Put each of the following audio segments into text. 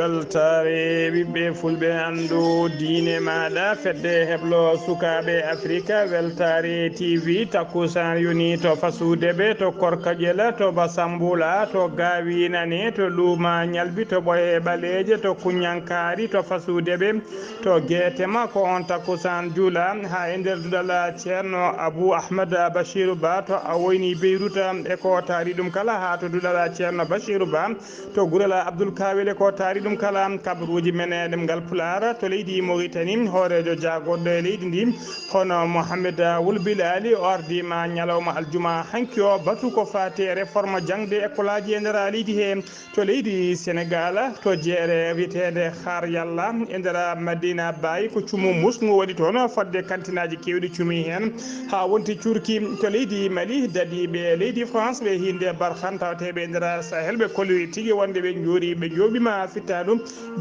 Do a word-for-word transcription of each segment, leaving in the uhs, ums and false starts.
Weltaare ɓiɓɓe fulɓe, anndu diine maaɗa, fedde heblo sukaaɓe Afrika, weltaare T V, takkusaan yoni to fasude ɓe, to Korkaƴela, to Basambula, to Gawinane, to Luuma Ñalbi, to Ɓoye Ɓaleeje, to Kuñankaari, to fasude ɓe, to Geetema, ko on takkusaan juula haa e nder duɗal Ceerno Abu Ahmad Bashiru Ba, to a woyni Beyruta e ko taari ɗum kala, haa to duɗal Ceerno Bashiru Ba, to Gurel Abdul Kawel e ko taari ɗum kala, kabaruuji men e ɗemngal Pulaar to leydi Moritani, hooreejo jaagorɗo e leydi ndi, hono Mohamed Wul Bilali, o ardiima ñalawma aljuma hanki o, batu ko faati e réforme jaŋde e école aji e nder leydi he, to leydi Senegal, to jeere wiyeteende Xaar Yalla e nder Madina Baye, ko cumu musngu waɗi toon, fodde kantinaaji keewɗi cumi heen, haa wonti cuurki to leydi Mali, dadiiɓe leydi France ɓe hiinde Barkhane, tawateeɓe e nder Sahel, ɓe koliri tigi wonde ɓe njoori, ɓe njooɓiima fittaandu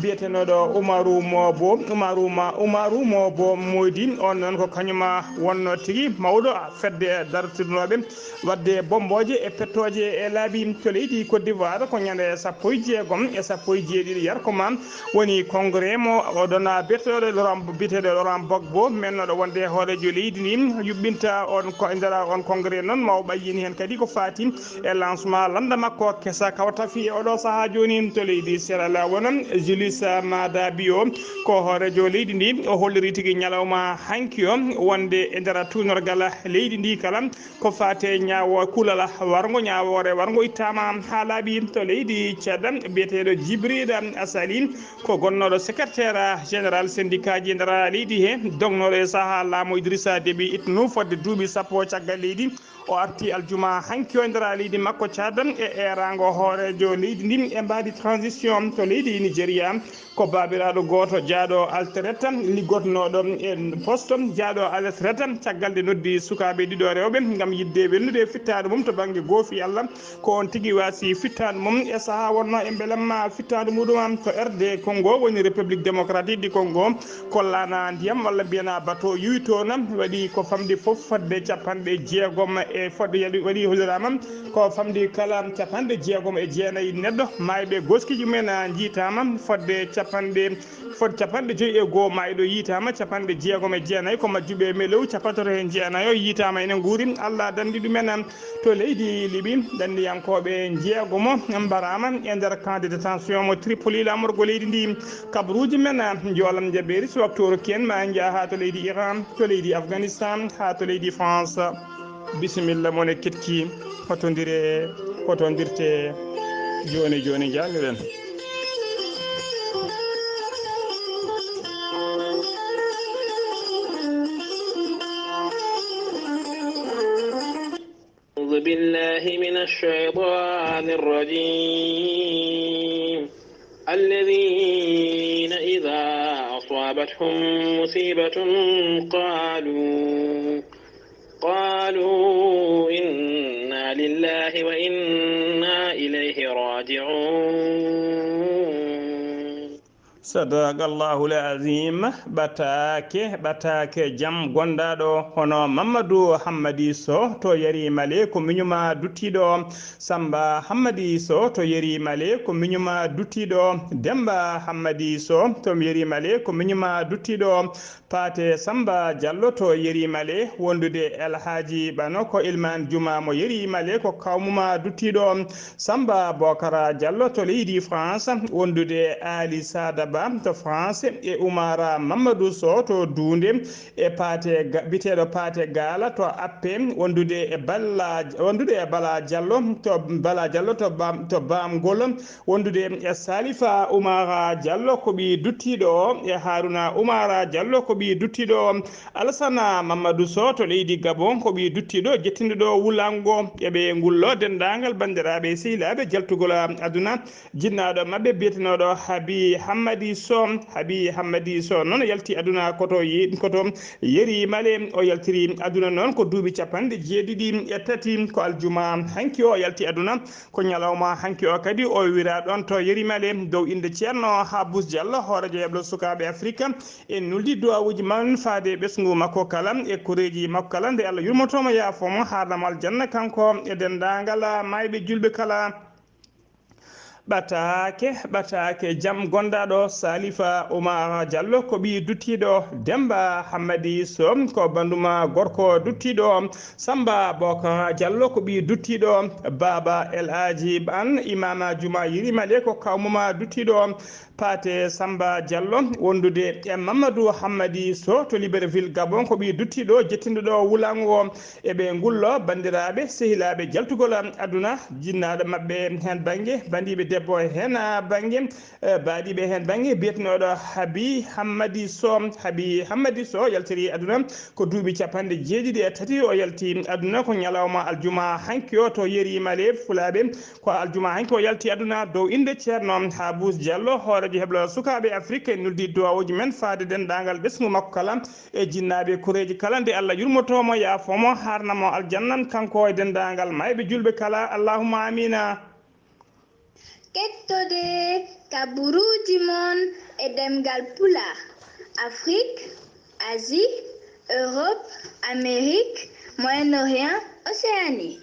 biyetenooɗo Umaru Moobo, Umaru Ma-, Umaru Moobo Moodi, on noon ko kañum wonno tigi mawɗo fedde dartinooɓe waɗde bommbooje e pettooje e laabi to leydi Côte d'Ivoire. Ko ñande sappo e jeegom e sappo e jeeɗiɗi yarkoma woni congrès mo oɗon biyeteeɗo Laurent, biyeteeɗo Laurent Gbagbo, mennoɗo wonde hooreejo leydi ndi, yuɓɓinta on ko e nder on congrès noon, ma o ɓayyini heen kadi ko faati e lancement lannda makko kesa kawtafi e oɗo sahaa jooni to leydi Sierra Leone. Julius Maada Bio ko hooreejo leydi ndi, o holliri tigi ñalawma hanki o wonde e nder tuunorgal leydi ndi kala ko faate ñaawo kuulal warngo, ñaawoore warngo ittaama haa laaɓi to leydi Tchad. Biyeteeɗo Djibril Assali ko gonnooɗo secrétaire général syndicat ji nder leydi he, dognooɗo e sahaa laamu Idrissa Déby Itno fodde duuɓi sappo caggal leydi. O arti aljuma hanki o e nder leydi makko Tchad e eeraango hooreejo leydi ndin e mbaadi transition to leydi Nigeria. Ko baabiraaɗo gooto jaaɗo alteret, liggotnooɗo e poste jaaɗo alteret, caggal nde noddi sukaaɓe ɗiɗo rewɓe ngam yiɗde welnude fittaandu mum to bannge goofi Allah, ko on tigi waasi fittaandu mum e sahaa wonnoo e mbelamma fittaandu muɗum to R D Congo, woni République Démocratique du Congo, kollaana ndiyam walla mbiyana bato yuwi toon, waɗi ko famɗi fof fodde capanɗe jeegom e fodde yaɗi-, waɗi holliraama ko famɗi kala capanɗe jeegom e jeenayi neɗɗo maayɓe gooskiiji mumen njiitaama, fodde capanɗe, fodde capanɗe joyi e goo maayɗo yiitaama, capanɗe jeegom e jeenayi ko majjuɓe melew, cappanɗe tato e jeenayo yiitaama ene nguuri. Allah danndi ɗumen to leydi Libi, danndiyankooɓe jeegomo mbaraama e nder camp de détention mo Tripoli, laamorgo leydi ndi. Kabaruuji men, njoolam jaɓeeri, so waktu o rokki en, ma en njah haa to leydi Iran, to leydi Afghanistan, haa to leydi France. Bisimilla, mon e keɗki, hotondire, hotondirte, jooni jooni, njahmiɗen. أعوذ بالله من الشيطان الرجيم. الذين إذا أصابتهم مصيبة قالوا، قالوا إنا لله وإنا إليه راجعون. Sadaqallahul azim. Ɓataake, ɓataake jam gondaaɗo hono Mamadou Hammadi Sow to Yeri Male ko miñuma duttiiɗo. Samba Hammadi Sow to Yeri Male ko miñuma duttiiɗo. Demba Hammadi Sow to Yeri Male ko miñuma duttiiɗo. Paate Samba Diallo to Yeri Male, wondude El Hadji Bano ko Ilman Juma mo Yeri Male ko kawmuma duttiiɗo. Samba Bokara Diallo to leydi France, wondude Ali Sada Ba to France, e Umara Mamadou Sow to Duunde, e Paate Ga-, biteeɗo Paate Gaala to Appe, wondude e Balla, wondude e Bala Diallo to Bala Diallo to Bam, to Bamgol, wondude e Salifa Umara Diallo ko ɓii duttiiɗo o, e Haruna Umara Diallo ko ɓii duttiiɗo o. Alasana Mamadou Sow to leydi Gabon ko ɓii duttiiɗo jettinɗo ɗo wulango. Eɓe ngullo denndaangal banndiraaɓe e sehilaaɓe jaltugol aduna, jinnaaɗo maɓɓe biyetenooɗo Habi Hammadi Sow. Habi Hammadi Sow noon yalti aduna koto ye-, koto Yeri Male. O yaltiri aduna noon ko duuɓi capanɗe jeeɗiɗi e tati, ko aljuma hanki o yalti aduna. Ko ñalawma hanki o kadi o wira ɗon to Yeri Male dow innde Ceerno Habous Diallo, hooreejo heɓlo sukaaɓe Afrika. En nuldi duwawuuji mon faade e ɓesngu makko kala, e koreeji makko kala, nde Allah yurmotomo, yaafo mo, haarnamo aljanna, kanko e denndaangal maayɓe julɓe kala. Ɓataake, ɓataake, jam gondaɗo. Salifa Oumar Diallo ko ɓii duttiɗo. Demba Hammadi Sow ko banduma gorko duttiɗo. Samba Bokar Diallo ko ɓii duttiɗo. Baba El Hadji Ban, imama juma Yirimale, ko kawmuma duttiɗo. Paate Samba Diallo wondude e Mamadou Hammadi Sow to Libreville, Gabon, ko ɓii duttiɗo, jettinɗo ɗo wulango o. Eɓe ngullo, bandiraɓe, sehilaaɓe, jaltugol aduna, jinnaɗo maɓɓe hen bangge, bandiɓe debbo hen bangge, eh, baɗiɓe hen bangge, biyeteɗo Habi Hammadi Sow. Habi Hammadi Sow yaltiri aduna ko duuɓi capanɗe jeeɗiɗi e tati o yalti aduna, ko ñalawma aljuma hanki o to Yeri Male Fulaaɓe. Ko aljuma hanki o yalti aduna dow innde Ceerno Habous Diallo, hooreejo heblal sukaaɓe Afrik, en nuldi duwawuuji men faade denndaangal ɓesngu makko kala e jinnaaɓe koreeji kala, nde Allah yurmotoo mo, yaafoo mo, haarna mo aljanna, kanko e denndaangal maayɓe juulɓe kala. Allahumma amiina. Kettode kaburuuji mon e ɗemngal Pulaar, Afrik, Asie, Europe, Amérique, Moyen-Orient, Océanie.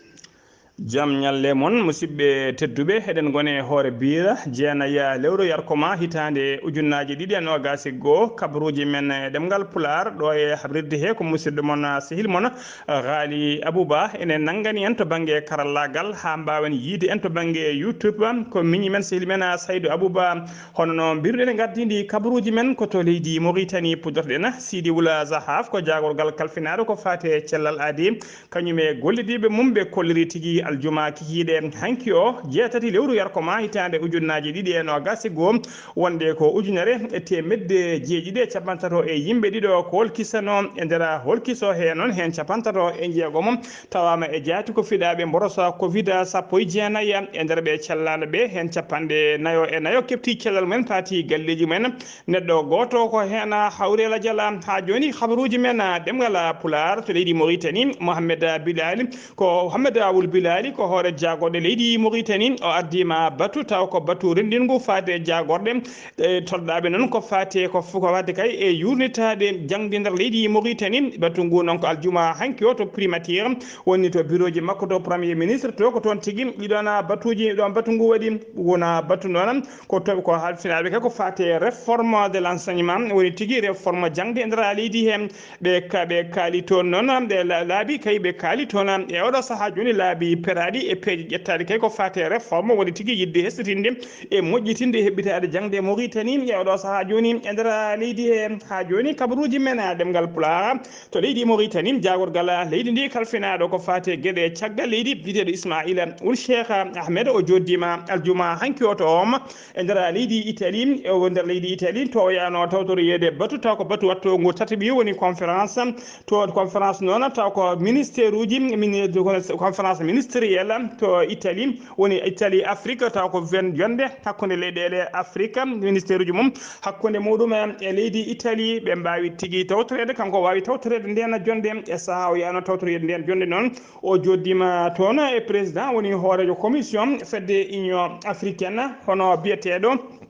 Jam ñalle mon, musidɓe tedduɓe, eɗen ngoni e hoore biira jeenaya lewru yarkoma hitaande ujunnaaji ɗiɗi e noogaas e goo. Kabaruuji men e ɗemngal Pulaar, ɗo e habrirde he ko musidɗo mon, sehil mon, Ghali Abouba, ene nanngani en to bannge karallaagal haa mbaawen yiide en to bannge YouTube. Ko miñi men, sehil men, Saydou Abouba. Hono no mbiruɗen, e ngardiindi kabaruuji men ko to leydi Mauritanie puɗɗorɗen. Sidi Wula Zahaf ko jaagorgal kalfinaaɗo ko faati e cellal aadi. Kañum e gollidiiɓe mum ɓe kolliri tigi aljuma kikiiɗe hanki o, jeetati lewru yarkoma hitaande ujunnaaji ɗiɗi e noogaas e goo, wonde ko ujunere e teemedde jeeɗiɗi e capantato e yimɓe ɗiɗo ko holkisano e nder holkiso he noon, heen capantato e jeegomo tawaama e jaati ko fiɗaaɓe mborosa covid sappo e jeenayi. E nder ɓe cellaaɗo ɓe, heen capanɗe nayo e nayo keɓti cellal mumen, paati galleeji mumen. Neɗɗo gooto ko heen hawri e lajal. Haa jooni, habaruuji men ɗemngal Pulaar to leydi Mauritanie, Mohamed Bilali, ko Mohamed Awul Bilali, ko hoore jaagorɗe leydi Mauritanie. O ardiima batu, taw ko batu renndingu faade jaagorɗe, e tolɗaaɓe noon ko faati ko fu-, ko faati kay e yuurnitaade jaŋde nder leydi Mauritanie. Batu ngu noon ko aljuma hanki o to primature, woni to birooji makko to premier ministre, to ko toon tigi ɗiɗon batuuji, ɗon batu ngu waɗi, wona batu noon. Ko to, ko halfinaaɓe kay ko faati e réforme de l'enseignement, woni tigi réforme jaŋde e nder leydi he. Ɓe ka-, ɓe kaali toon noon, ɓe la-, laabi kay ɓe kaali toon e oɗo sahaa jooni, laabi peraaɗi e peeje ƴettaaɗi kay ko faati e réforme, woni tigi yiɗde hesɗitinde e moƴƴitinde heɓɓitaade jaŋde Mauritanie e oɗo sahaa jooni e nder leydi he. Haa jooni kabaruuji men ɗemngal Pulaar to leydi Mauritanie, jaagorgal leydi ndi kalfinaaɗo ko faati e geɗe caggal leydi, biyeteeɗo Ismaila Wul Cheikh Ahmed, o jooɗdiima aljuma hanki o to Rome, e nder leydi Italie. E o nder leydi Italie, to o yaano tawtoroyeede batu, taw ko batu wattoongu tataɓi woni conférence. To conférence noon, taw ko ministère uji, mini-, conférence ministérielle to Italie, woni Italie Afrique, taw ko ven-, jonde hakkunde leyɗeele Afrique, ministère uji mum hakkunde muɗum e leydi Italie, ɓe mbaawi tigi tawtoreede, kanko o waawi tawtoreede ndeen jonde. E sahaa o yaano tawtoreede ndeen jonde noon, o jooɗdiima toon e président woni hooreejo commission fedde Union africaine, hono biyeteeɗo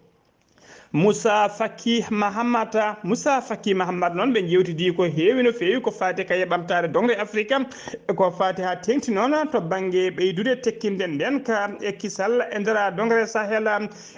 Moussa Faki Mahamat. Moussa Faki Mahamat noon, ɓe njeewtidii ko heewi no feewi ko faati kay e ɓamtaare doŋre Afrique, ko faati haa teeŋti noon to bannge ɓeydude tekkinde ndeenka e kisal e nder doŋre Sahel.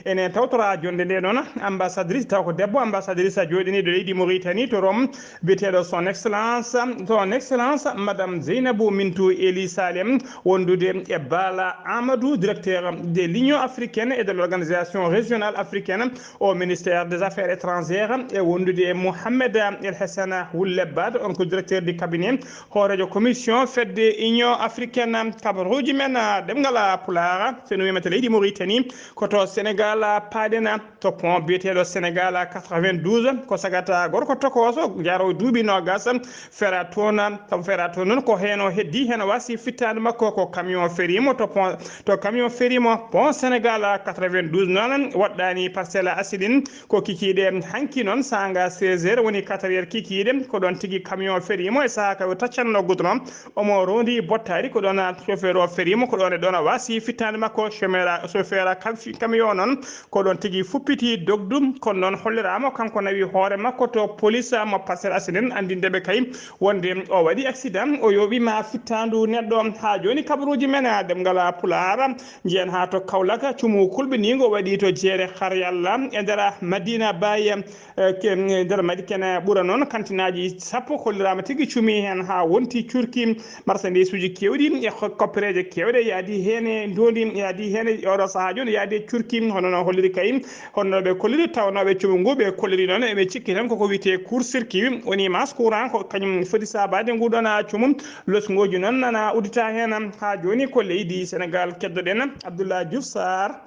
Ene tawtora jonde nde noon ambassadrice, taw ko debbo ambassadrice jooɗiniiɗo leydi Mauritanie to Rome, biyeteeɗo son excellence, son excellence Madame Zeynabou Mintou Ely Salem, wondude e Bala Amadou, directeur de l'Union africaine et de l'Organisation régionale africaine au ministère des Affaires étrangères, e wondude e Mohamed El Hassan Houlebad, on ko directeur du cabinet hooreejo commission fedde Union africaine. Kabaruuji men ɗemngal Pulaar, so no wiyata leydi Mauritanie, ko to Sénégal paaɗen, to pont biyeteeɗo Sénégal quatre-vingt-douze, ko sagata gorko tokooso, jaroowo duuɓi noogas, feera toon. Sabu feera toon noon, ko heen o heddi, heen o waasi fittaandu makko, ko camion ferii mo to pont, to camion ferii mo pont Sénégal quatre-vingt-douze noon, waɗɗaani Parcelles Assainies. Ko kikiiɗe hanki noon, saanga seize heures woni quatre heures kikiiɗe, ko ɗoon tigi camion feriimo e sahaa ka o taccanno goudron, omo roondi bottaari, ko ɗoon chauffeur o feriimo, ko ɗoon e ɗoon o waasi fittaande makko. Chauffeur a, chauffeur a kam-, fi-, camion noon, ko ɗoon tigi fuppiti dogdu, kono noon holliraama kanko nawi hoore makko to police mo Parcelles Assainies, anndinde ɓe kay wonde o waɗi accident, o yooɓiima fittaandu neɗɗo. Haa jooni kabaruuji men, a, ɗemngal Pulaar, njiyen haa to Kaolack, cumu kulɓiniingo waɗi to jeere Xar Yalla e nder Madina Baye, eh, ke-, e nder Madi kene ɓura noon kantinaaji sappo kolliraama tigi cumi heen haa wonti curki. Marsandiisuuji keewɗi e ho-, koppereeje keewɗe yaadi heen e ndoondi, yaadi heen e oɗo sahaa jooni, yaadi e curki, hono no holliri kay, hono no ɓe kolliri tawnooɓe cumu ngu, ɓe kolliri noon, eɓe cikki tan koko wiyetee court circuit, woni masse courant, ko kañum foti saabaade ngu ɗoon cumu. Losngooji noon nana uddita heen. Haa jooni ko leydi Senegaal keddoɗen. Abdoulaye Diouf Sarr.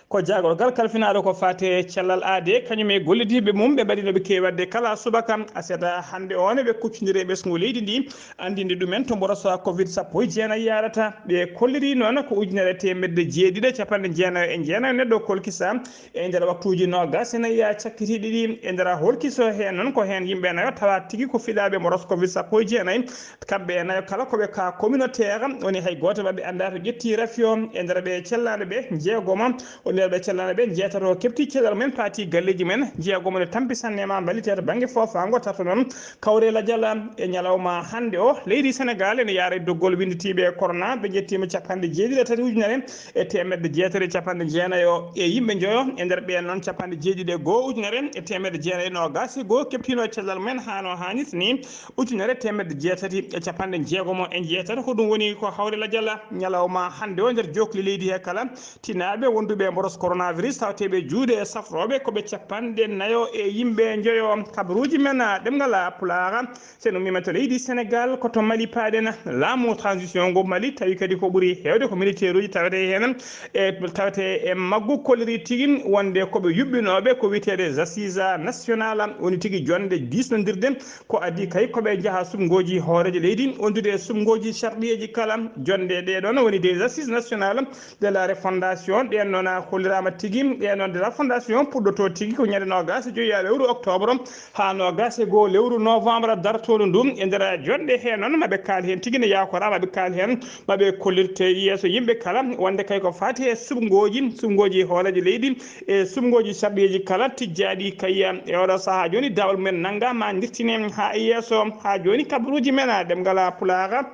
Ko jaagorgal kalfinaaɗo ko faati e cellal aadee, kañum e gollidiiɓe mum, ɓe mbaɗi no ɓe keewi waɗde kala subaka. Aset hannde o ne, ɓe kuccondiri e ɓesngu leydi ndi, anndinde ɗumen to mboros covid sappo e jeenayi yaarata. Ɓe kolliri noon ko ujunere teemedde jeeɗiɗi e capanɗe jeenayo e jeenayo neɗɗo kolkisa e nder waktuuji noogas e nayi cakkitiiɗi ɗi. E nder holkiso heen noon, ko heen yimɓe nayo tawa tigi ko fiɗaaɓe mboros covid sappo e jeenayi. Kamɓe e nayo kala ko ɓe cas communautaire, woni hay gooto maɓɓe anndaa to ƴetti rafi o. E nder ɓe cellaaɓe ɓe jeegomo, o nder ɓe cellaaɓe ɓe jeetato keɓti cellal men, paati galleeji men, jeegomo ne tampi sanne ma mballite to bannge foofaango. Tarto noon kawre lajal e ñalawma hannde o, leydi Senegaal ene yaara e doggol winnditiiɓe corona, ɓe ƴettiima capanɗe jeeɗiɗi e tati ujunere e teemedde jeetati e capanɗe jeenayo e yimɓe njoyo. E nder ɓeen noon, capanɗe jeeɗiɗi e goo ujunere e teemedde jeenayi e noogas e goo keɓtiino cellal men haa no haanirta ni, ujunere teemedde jeetati e capanɗe jeegomo e jeetati. Ko ɗum woni ko hawre lajal ñalawma hannde o nder jookli leydi he kala tinaaɓe wonduɓe e mboros coronavirus tawateeɓe juuɗe e safrooɓe ko ɓe capanɗe nayo e yimɓe njoyo. Kabaruuji men, a, ɗemngal Pulaar, so en ummiima to leydi Senegaal, ko to Mali paaɗen. Laamu transition ngu Mali, tawi kadi ko ɓuri heewde ko militeeruuji tawetee heen, e tawetee e maggu, kolliri tigi wonde ko ɓe yuɓɓinooɓe ko wiyeteeɗe assises nationales, woni tigi jonnde diisnondirde. Ko adii kay ko ɓe njaha suɓngooji hooreejo leydi, wondude e suɓngooji sarɗiyeeji kala. Jonnde ɗee ɗoon woni des assises nationales de la refondation. Ɗeen noon a holliraama tigi, ɗeen noon de la fondation puɗɗotoo tigi ko ñande noogas e joy lewru octobre haa noogas e goo lewru novembre dartoondu ndu. E nder jonnde hee noon, maɓe kaal heen tigi, ne yaakoraa maɓe kaal heen, maɓe kollirte yeeso yimɓe kala, wonde kay ko faati e suɓngooji, suɓngooji hooreejo leydi, e suɓngooji sarɗiyeeji kala tijjaaɗi kay e oɗo sahaa jooni, daawol men nannga ma ndirtine haa e yeeso. Haa jooni kabaruuji men, a, ɗemngal Pulaar.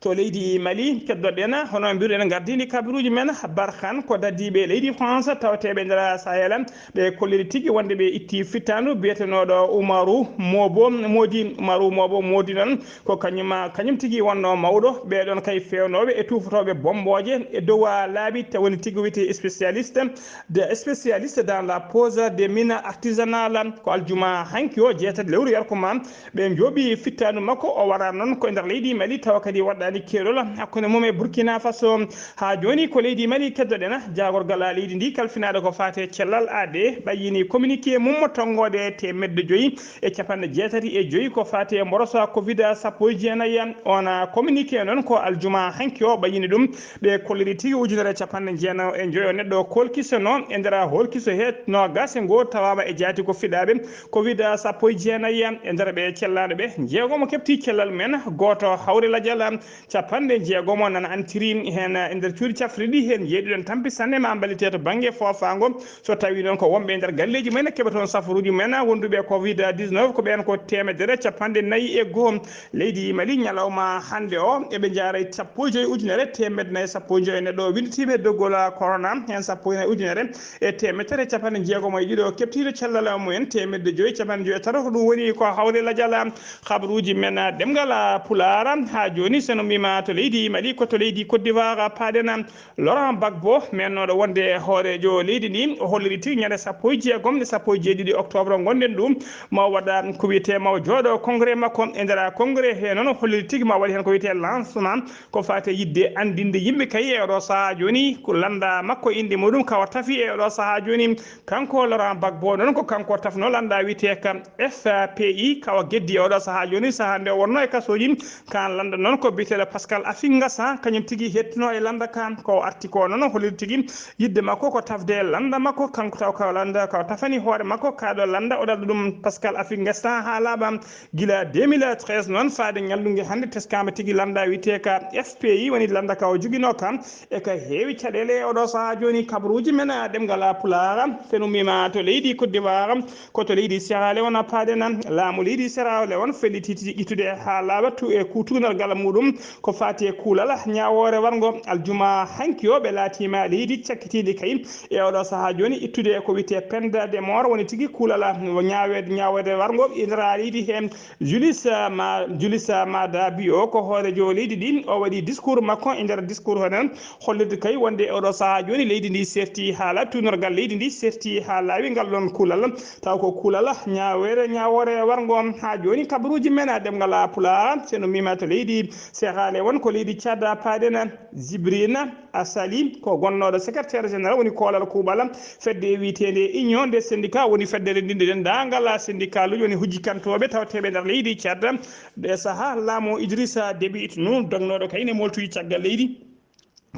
To leydi Mali, keddoɗen, hono mbiruɗen, ngardini kabaruuji men, Barkhane, ko dadiiɓe leydi France, tawateeɓe nder Sahel, ɓe kolliri tigi wonde ɓe itti fittaandu biyetenooɗo Umaru Mobo Modi. Umaru Mobo Modi noon, ko kañum, kañum tigi wonno mawɗo ɓee ɗoon kay feewnooɓe e tuufotooɓe bommbooje e dow laabi, te woni tigi wiyetee spécialiste de, spécialiste dans la pose des mines artisanales. Ko aljuma hanki o, jeetati lewru yarkuma, ɓe njooɓi fittaandu makko. O wara noon ko e nder leydi Mali, tawa kadi waɗɗaani keerol hakkunde mum e Burkina Faso. Haa jooni ko leydi Mali keddoɗen, jaagorgal leydi ndi kalfinaaɗo ko faati e cellal aadee, ɓayyini communiqué mum mo tonngoode teemedde joyi e capanɗe jeetati e joyi ko faati e mborosa covid sappo e jeenayi. On communiqué noon ko aljuma hanki o ɓayyini ɗum. Ɓe kolliri tigi ujunere capanɗe jeenayo e njoyo neɗɗo kolkisono e nder holkiso he noogas e ngoo tawaama e jaati ko fiɗaaɓe covid sappo e jeenayi. E nder ɓe cellaaɗo ɓe, jeegomo keɓti cellal men, gooto hawri lajal, capanɗe jeegomo nana antiri heen e nder cuuɗi cafrirɗi heen, jeeɗiɗon tampi sanne ma mballite to bannge foofaango. So tawii noon ko wonɓe e nder galleeji men, keɓa toon safaruuji men, wonduɓe covid dix-neuf, ko ɓeen ko teemedere capanɗe nayi e goo. Leydi Mali ñalawma hannde o, eɓe njaara e sappo e joyi ujunere teemedde nayi sappo e joyi neɗɗo winnditiiɓe doggol corona, heen sappo e nayi ujunere e teemedere capanɗe jeegomo e ɗiɗo keɓtiiɗo cellal mumen, teemedde joyi capanɗe joyi e tato. Ko ɗum woni ko hawri lajal kabaruuji men ɗemngal Pulaar. Haa jooni, so no mbiima to leydi Mali, ko to leydi Côte d'Ivoire paaɗen. Laurent Gbagbo, meennooɗo wonde hooreejo leydi ndi, o holliri tigi ñande sappo e jeegom e sappo e jeeɗiɗi octobre ngonɗen ɗum, ma o waɗa ko wiyetee ma o jooɗo congrès makko. E nder congrès he noon, o holliri tigi ma o waɗi heen ko wiyetee lancement, ko faati e yiɗde anndinde yimɓe kay e oɗo sahaa jooni ko lannda makko, innde muɗum ka o tafi e oɗo sahaa jooni. Kanko Laurent Gbagbo noon, ko kanko tafno lannda wiyetee ka F P I, ka o geddi e oɗo sahaa jooni, sahaa nde o wonno e kasooji. Kaan lannda noon ko biyetee Pascal Afingasa, kañum tigi hettuno e lannda ka, ko arti ko noon holliri tigi yidde makko ko tafde lannda makko, kanko taw ko lannda ko tafani hoore makko, kaɗo lannda o ɗaɗo ɗum Pascal Afingasa haa laaɓa gila deux mille treize noon faade ñallunge hannde teskama tigi lannda wiyetee ka F P I woni lannda ka o jogino ka e ka heewi caɗeele e oɗo sahaa jooni kabaruuji men ɗemngal Pulaar. Sen ummima to leydi Côte d'Ivoire, ko to leydi Sierra Leone paaɗen. Laamu leydi Sierra Leone felliti ƴittude haa laaɓa tu e kuutunal gal muɗum ko faati e kuulal ñaawoore warngo aljuma hanki o. Ɓe laatima leydi cakkitiindi kay e oɗo sahaa jooni ittude ko wiyetee peine de mort, woni tigi kuulal ñaaweede, ñaaweede warngo e nder leydi he. Julius, ah, Ma-, Julius, ah, Maada Bio ko hooreejo leydi ndi. O waɗi discours makko, e nder discours hono hollirde kay wonde oɗo sahaa jooni leydi ndi serti haa laaɓi, tuunorgal leydi ndi serti haa laaɓi ngal ɗon kuulal. Taw ko kuulal ñaaweere, ñaawoore warngo haa jooni kabaruuji men ɗemngal Pulaar. Sen ummima to leydi Sierra Leone, ko leydi Tchad paaɗen. Jibrina Asali ko gonnooɗo secrétaire général woni koolal kuuɓal fedde wiyeteende Union des syndicats, woni fedde renndinde denndaangal syndicat uji woni hujjikantooɓe tawteeɓe nder leydi Tchad. Nde sahaa laamu Idrissa Déby Itno dognooɗo kayne moltuji caggal leydi.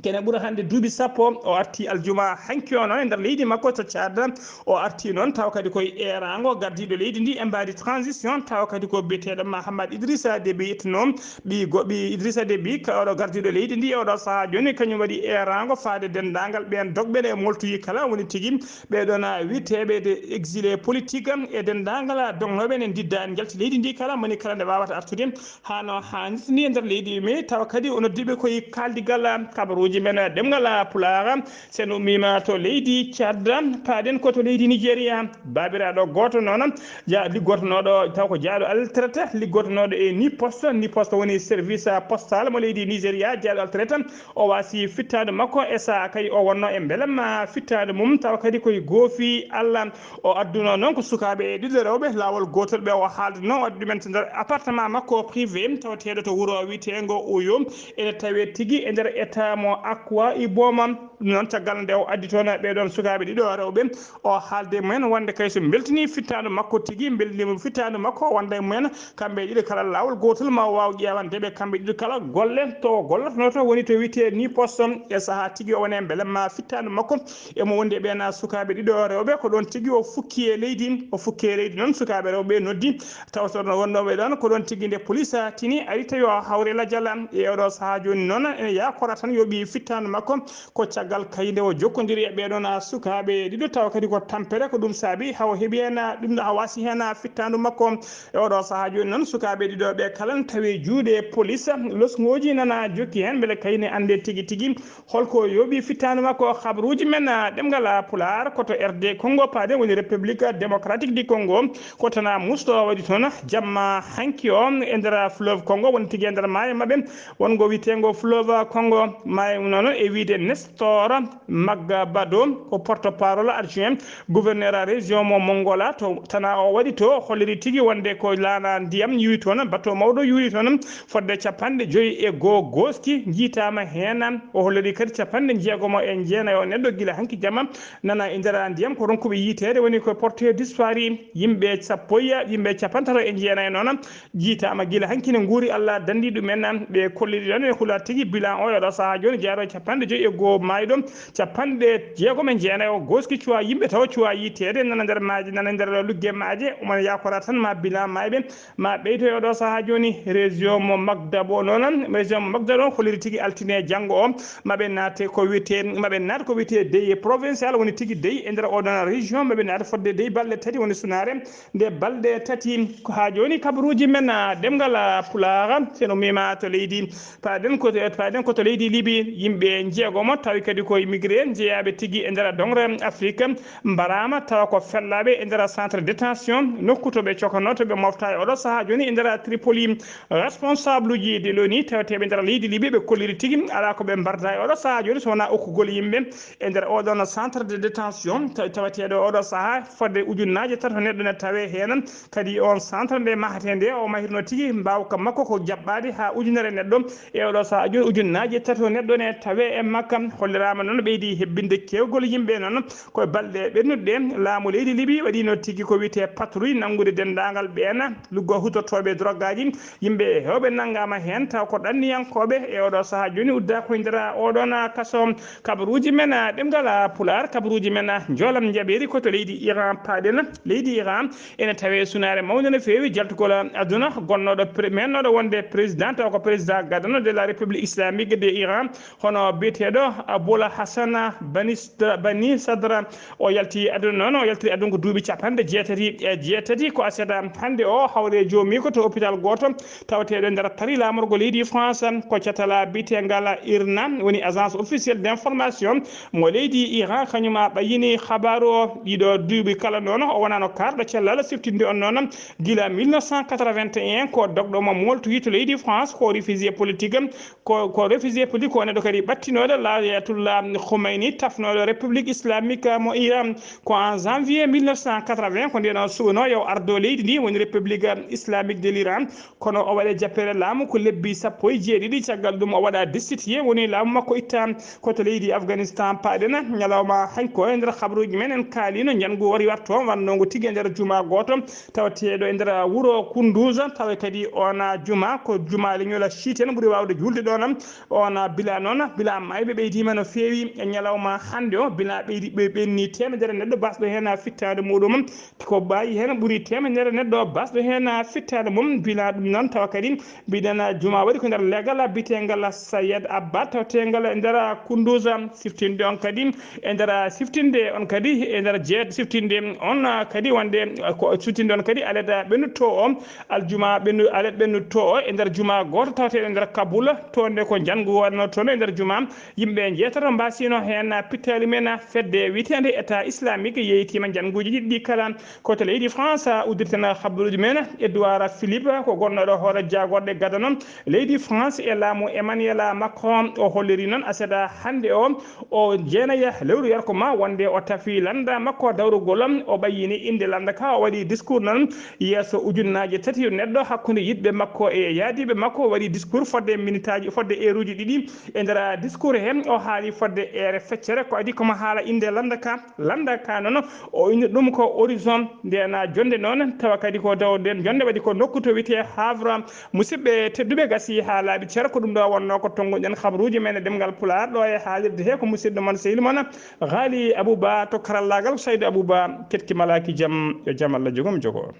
Kene ɓura hannde duuɓi sappo, o arti aljuma hanki o noon e nder leydi makko to Tchad. O arti noon taw kadi koye eeraango gardiiɗo leydi ndi e mbaadi transition, taw kadi ko biyeteeɗo Mahamad Idrissa Déby Itno, ɓi go-, ɓi Idrissa Déby, ka oɗo gardiiɗo leydi ndi e oɗo sahaa jooni, kañum waɗi eeraango faade denndaangal ɓeen dogɓe ɗe moltuji kala woni tigi ɓee ɗoon wiyteeɓe de exilé politique e denndaangal dognooɓe ne ndiddaani njalti leydi ndi kala, moni kala nde waawata artude. Hano haanirta ni e nder leydi mi tawa kadi o noddiiɓe koye kaaldigal kabaruuji men ɗemngal Pulaar. Sen ummima to leydi Tchad, paaɗen ko to leydi Nigeria. Baabiraaɗo gooto noon, ja-, liggotonooɗo taw ko jaaɗo altret, liggotonooɗo e Ni Post. Ni Post woni service postal mo leydi Nigeria, jaaɗo altret. O waasi fittaandu makko e sahaa kay o wonno e mbelamma fittaandu mum, tawa kadi koye goofi Allah. O adduno noon ko sukaaɓe e ɗiɗo rewɓe laawol gootol ɓe o haalduno, o addi ɗumen to nder appartement makko privé tawateeɗo to wuro wiyeteengo Uyo. Ene tawee tigi e nder état mo Akwa Ibom. Ɗum noon caggal nde o addi toon ɓee ɗoon sukaaɓe ɗiɗo rewɓe, o haalde mumen wonde kay so mbeltini fittaandu makko tigi, mbeltini fittaandu makko wonde mumen kamɓe ɗiɗo kala laawol gootol ma o waaw ƴeewande ɓe kamɓe ɗiɗo kala golle to o gollotonoo to woni to wiyetee Ni Post. E sahaa tigi o woni e mbelamma fittaandu makko emo wondi e ɓeen sukaaɓe ɗiɗo rewɓe, ko ɗoon tigi o fukki e leydi, o fukki e leydi noon sukaaɓe rewɓe noddi tawtorno wonnooɓe ɗoon, ko ɗoon tigi nde police tini ari tawi o hawri lajal. E oɗo sahaa jooni noon ene yaakora tan yo ɓii fittaandu makko ko caggal kay nde o jokkondiri e ɓee ɗoon sukaaɓe ɗiɗo tawa kadi ko tampere, ko ɗum saabi haw heɓi heen ɗum haw waasi heen fittaandu makko. E oɗo sahaa jooni noon sukaaɓe ɗiɗo ɓe kala ne tawi juuɗe police, losngooji nana jokki heen mbele kay ne annde tigi tigi holko yooɓi fittaandu makko. Habaruuji men, ah, ɗemngal, ah, Pulaar, ko to R D Congo paaɗen, woni République Démocratique du Congo. Ko tana musto waɗi toon jamma hanki o e nder fleuve Congo, woni tigi e nder maayo maɓɓe, wongo wiyeteengo fleuve Congo. Maayo noon e wiyde Nestor Magbado, ko porte-parole adjoint gouverneur région mo Mongola, to tana o waɗi to, holliri tigi wonde ko laana ndiyam yuwi toon, bateau mawɗo yuwi toon, fodde capanɗe joyi e goo gooski njiitaama heen. O holliri kadi capanɗe jeegomo e jeenayo neɗɗo gila hanki jamma nana e nder ndiyam ko ronkuɓe yiiteede, woni ko porté disparu, yimɓe sappo e, yimɓe capantato e jeenayo noon njiitaama gila hanki ne nguuri. Allah danndi ɗumen, ɓe kolliri ɗon e hula tigi bilan o e oɗo sahaa jooni jeyaaɗo e capanɗe joyi e goo maayɗo, capanɗe jeegom e jeenayo gooski cuwa yimɓe taw cuwa yiiteede nana nder maaje, nana nder lugge maaje. Omo yaakora tan ma bilan maayɓe ma ɓeydo e oɗo sahaa jooni. Région mo Magdabo noon, région mo Magdabo noon holliri tigi altine janngo o maɓe naate ko wiyetee, maɓe naata ko wiyetee deuil provincial, woni tigi deuil e nder oɗon région maɓe naata fodde deuil balɗe tati, woni sunaare nde balɗe tati. Ko haa jooni kabaruuji men, ah, ɗemngal, ah, Pulaar, sen ummima to leydi, paaɗen ko, paaɗen ko to leydi Libi, yimɓe jeegomo tawi kadi ko immigré jeyaaɓe tigi e nder doŋre Afrique mbaraama tawa ko fellaaɓe e nder centre détention, nokku to ɓe cokanoo, to ɓe mofta e oɗo sahaa jooni e nder Tripoli. Responsable uji de l'ONU tawateeɓe nder leydi Libi ɓe kolliri tigi alaa ko ɓe mbarda e oɗo sahaa jooni so wonaa okkugol yimɓe e nder oɗon centre de détention taw-, tawateeɗo oɗo sahaa fodde ujunnaaje tato neɗɗo ne tawee heen. Kadi on centre nde mahatee nde o mahirno tigi mbaawka makko ko jaɓɓaade haa ujunere neɗɗo e oɗo sahaa jooni ujunnaaje tato neɗɗo ne tawee e makka. Hollira Ama noon ɓeydi hebbinde keewgol yimɓe noon koye balɗe ɓennuɗe. Laamu leydi Libi waɗino tigi ko wiyetee patrouille nanngude denndaangal ɓeen luggo hutortooɓe drogaaji, yimɓe heewɓe nanngaama heen, taw ko ɗanniyankooɓe. E oɗo sahaa jooni udda koye nder oɗon kaso. Kabaruuji men ɗemngal Pulaar, kabaruuji men njoolam njaɓeeri ko to leydi Iran paaɗen. Leydi Iran ene tawee sunaare mawnde no feewi jaltugol aduna, gonnooɗo pre-, mennooɗo wonde président, taw ko président gadano de la République islamique de Iran, hono biyeteeɗo Abul Hassan Bani Sadra, Bani Sadra. O yalti aduna noon, o yaltiri aduna ko duuɓi capanɗe jeetati e jeetati. Ko aset hannde o hawre joomi ko to hôpital gooto tawateeɗo nder Paris, laamorgo leydi France. Ko catala biyeteengal IRNA, woni Agence Officielle d'Information mo leydi Iran, kañum a ɓayyini habaaru o. Ɗiɗo duuɓi kala noon, o wonano kaarɗo cellal siftinde on noon gila mille neuf cent quatre-vingt-un, ko dogɗo mo moltoyi to leydi France, ko réfugié politique. Ko, ko réfugié politique, ko neɗɗo kadi ɓattinooɗo Ayatollah Khomeini, tafnooɗo République Islamique mo Iran. Ko en janvier mille neuf cent quatre-vingts, ko ndeen o suɓanoo yo ardo leydi ndi, woni République Islamique de l'Iran. Kono o waɗe jappere laamu ko lebbi sappo e jeeɗiɗi. Caggal ɗum, o waɗa destitué, woni laamu makko itta. Ko to leydi Afghanistan paaɗen ñalawma hanko. E nder habaruuji men, en kaalino njanngu wari watto, wannongo tigi e nder juma gooto tawateeɗo e nder wuro Kunduz, tawa kadi on juma ko juma leñol Shiite en ɓuri waawde juulde ɗoon. On bila noon, bila maayɓe ɓeydiima no feewi e ñalawma hannde o. Bila ɓeydi ɓe ɓenni teemedere neɗɗo basɗo heen fittaandu muɗum. Ko ɓaayi heen ɓuri teemedere neɗɗo basɗo heen fittaandu mum. Bila ɗum noon, tawa kadi mbiɗen juma waɗi ko nder leegal biyeteengal Sayed Abba, tawteengal e nder Kunduz. Siftinde on kadi e nder siftinde on kadi e nder jeet siftinde on kadi wonde ko siftinde on kadi alet ɓennutto o, aljuma ɓennu-, alet ɓennutto o e nder juma gooto tawateeɗo e nder Kabul. Toon nde ko njanngu waɗano toon e nder juma. Yimɓe njeetato mbasino heen pittaali men. Fedde wiyeteende État Islamique yeytiima njannguuji ɗiɗi ɗi kala. Ko to leydi France uddirten habaruuji men. Edouard Philippe ko gonnooɗo hoore jaagorɗe gadano leydi France e laamu Emmanuel Macron. O holliri noon aset hannde o, o jeenaya lewru yarko ma wonde o tafi lannda makko dawrugol. O ɓayyini innde lannda ka, o waɗi discours noon yeeso ujunnaaje tati neɗɗo hakkunde yiɗɓe makko e yaadiiɓe makko. O waɗi discours fodde minitaaji, fodde eeruuji ɗiɗi. E nder discours he, o haali fodde eere feccere, ko adi komo haala innde lannda ka. Lannda ka noon, o inni ɗum ko Horizon. Ndeen jonde noon, tawa kadi ko daw-, ndeen jonde waɗi ko nokku to wiyetee Havre. Musidɓe tedduɓe, gasi haa laaɓi cer, ko ɗum ɗo wonnoo ko tonnguɗen habaruuji men e ɗemngal Pulaar ɗo e haalirde he. Ko musidɗo mon, sehil mon, Ghali Abouba to karallaagal, Saydu Abouba, keɗki malaaki jam, yo jam Allah jogo mi jogo.